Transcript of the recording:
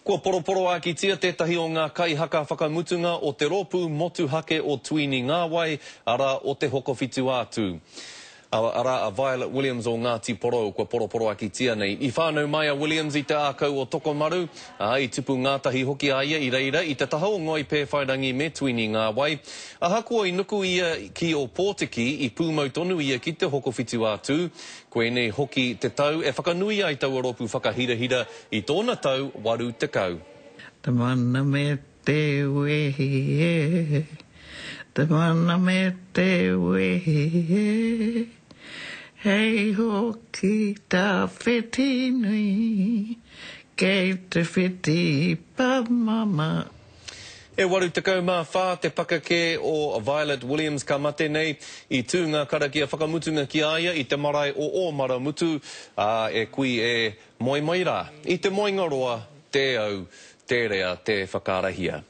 Kua poroporoākitia tētahi o ngā kaihaka whakamutunga o te rōpū motuhake o Tuini Ngāwai, arā, o Te Hokowhitu-a-Tū. Arā a Violet Williams o Ngāti Porou kua poroporoakitia nei. I whānau mai a Williams i te ākau o Tokomaru, ā, i tupu ngātahi hoki a ia i reira i te taha o Ngoi Pēwhairangi me Tuini Ngāwai. Ahakoa i nuku ia ki Ōpōtiki, i pūmau tonu ia ki Te Hokowhitu-a-Tū. Koinei hoki te tau e whakanui ai taua rōpū whakahirahira i tōna tau 80. Te mana me te wehi e, Te mana me te wehi e, Hei hoki tawhiti nui, Kei te whiti pamama. E 84 te pakeke o Violet Williams ka mate nei. I tū ngā karakia whakamutunga ki a ia i te marae o Ōmaramutu, ā, e kui e, moe mai rā. I te moenga roa, tē au, tē rea, tē whakaarahia.